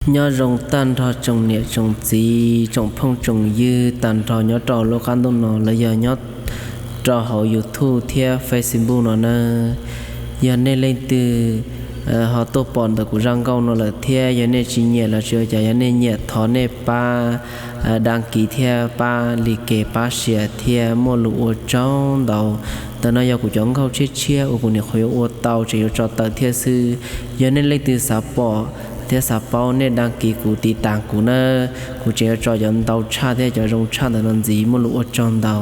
Nyob zoo tag nrho tsoom niam tsoom txiv, tsoom phooj tsoom ywg tag nrho nyob rau lub qab ntuj no los yog nyob rau hauv YouTube thiab Facebook no na. Yog nej leej twg ho tuaj pom ntawm kuv zaj nkauj no lawm thiab yog nej tsis nyiam los tsis ua cas, yog nej nyiam thov nej pab đăng ký thiab pab like pab share thiab muaj lus ua tsaug ntau. Ntawm no yog kuv cov nkauj tshiab tshiab uas kuv nyuam qhuav yuav ua tau tseem yuav tso tawm thiab xwb. Yog nej leej twg xav pom thiab xav paub nej đăng ký kuv tiv tas kuv na, kuv tseem yuav tso cov ntau tshaj thiab cov zoo tshaj ntawm no ntxiv, muaj lus ua tsaug ntau.